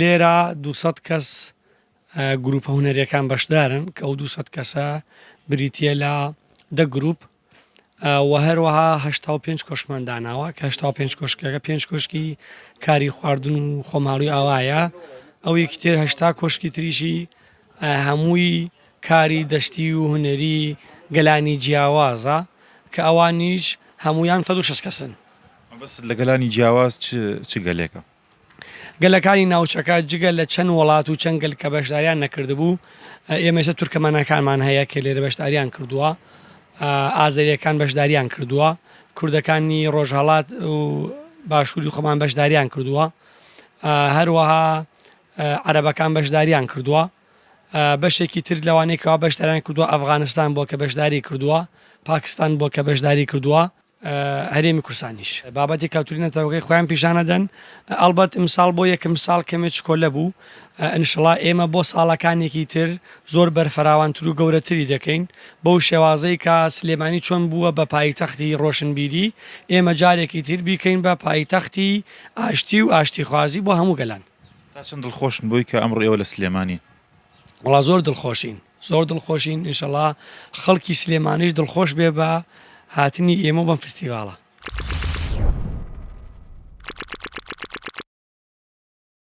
لێرە 200 کەس گروپە هونەریەکان بەشدارن کە ئەو 200 کەسە بریتە لە دە گروپ و هەروەها 85 کۆشکمان داناوە کە 85 کۆشکەکە پێنج کۆشکی کاری خواردن و خۆماڵی ئاوایە ئەو یەکی تر 80 کۆشکی تریشی هەمووی کاری دەستی و هونەری گەلانی جیاوازە کە ئەوانیش هەموویان 160 کەسن. مەبەستت لە گەلانی جیاواز چ چ گەلێکە؟ گەلەکانی ناوچەکە جگە لە چەند وڵات و چەند گەل کە بەشداریان نەکردبوو، ئێمە ئێستا تورکەمەنەکانمان هەیە کە لێرە بەشداریان کردووە، ئازەرییەکان بەشداریان کردووە، کوردەکانی ڕۆژهەڵات و باشووری خۆمان بەشداریان کردووە، هەروەها عەرەبەکان بەشداریان کردووە. بەشێکی تر لەوانەی کەوا بەشداریان کردووە ئەفغانستان بووە کە بەشداری کردووە، پاکستان بووە کە بەشداری کردووە. هەرێمی کوردستانیش بابەتی کەلتوری نەتەوەکەی خۆیان پیشانەدەن ئەڵبەت ئمساڵ بۆ یەکەم ساڵ کەمێ چکۆلە بوو ئینشڵا ئێمە بۆ ساڵەکانێکی تر زۆر بەرفراوانتر و گەورەتری دەکەین بەو شێوازەی کە سلێمانی چۆن بووە بە پایتەختی ڕۆشنبیری ئێمە جارێکی تر بیکەین بە پایتەختی ئاشتی و ئاشتیخوازی بۆ هەموو گەلان. تا چەند دڵخۆشن بەوەی کە ئەمڕۆ ئێوە لە سلێمانین؟ وەڵا زۆر دڵخۆشین زۆر دڵخۆشین ئینشەڵا خەڵکی سلێمانیش دڵخۆش بێ بە هاتنی ئێمە و بەم فستیڤاڵە.